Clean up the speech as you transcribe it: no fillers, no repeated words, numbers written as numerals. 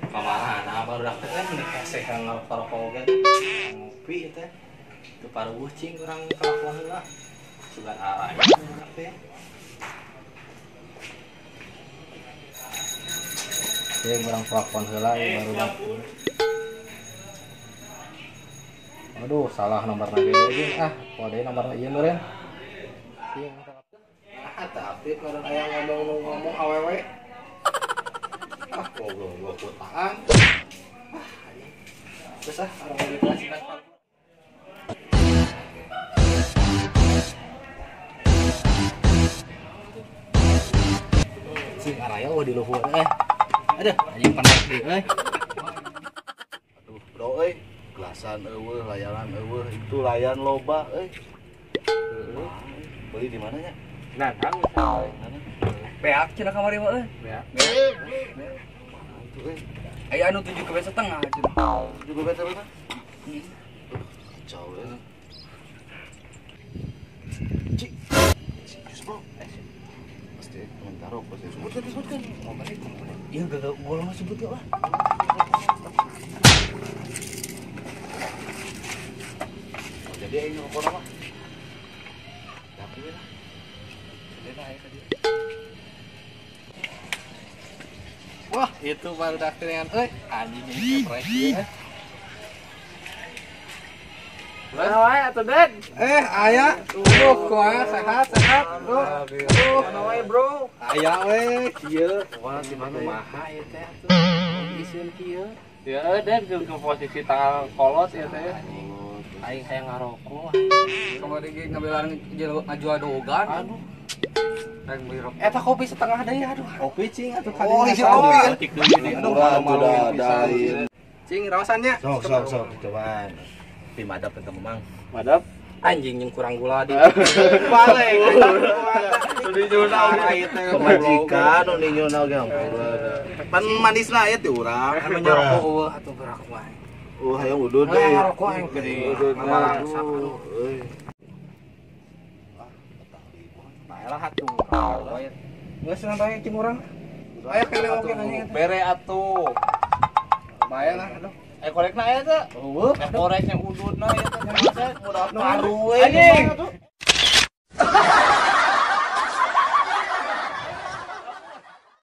Kamana baru daftar kan hese ngarokok oge ngopi teh. Teu paruguh cing urang telepon heula. Sugan arah urang teh. Cing urang telepon heula baru daftar. Aduh, salah nomorna ge jeung ah, kode nomorna ieu meureun. Cing ah, tapi meureun aya ngomong-ngomong awewe. Ah, goblok gua kutaan. Ah, terus ah, orang di kelas cing araya di luhur eh. Aduh, anjing panas deui euy. Aduh, bro euy, gelasan eueuh, layanan eueuh, itu layan loba euy. Beli di mana nya? Nah, tang misalnya. Beak cenah kamari mah euy. Beak. Itu euy. Aya anu 7 kb setengah cenah. 7 kb setengah? Kacau euy. Cik. Jus bro. Pasti komentar rokok sih. Sebutkan. Mau balik, mau balik. Iya gagal gua mah sebut lah. Jadi aing rokok mah. Tapi lah. Sedena aya ka dieu. Wah, itu baru daftar dengan euy, anjing ini keprek ieu. Mana wae atuh, Den? Aya. Kumaha sehat-sehat, Bro. Mana wae, Bro? Aya we, kieu. Wah, di mana kumaha ieu teh atuh? Iseun kieu. Ya, Den ke posisi tangan kolot ya teh. Aing hayang ngarokok. Kamari ge ngabelaan ngajual dogan. Aduh. Eta kopi setengah deui aduh. Kopi cing atuh Oh, isi kopi. Aduh, malu-maluin pisan. Cing rawasannya. Sok sok sok cobaan. Pi madap eta memang. Madap anjing yang kurang gula di. Balik. Pemajikan nu ninyeuna oge. Pan manisna aya teh urang. Anu nyorokok eueuh atuh gerak wae. Oh, hayang udud deui. Ngarokok aing gede. Ngabalangsak aduh euy. Bae lah atuh. Geus nonton cing urang. Aya kene oge anjing. Bere atuh. Bae lah aduh. Korekna aya teh? Eueuh. Koreknya ududna ieu teh. Udah paru we. Anjing.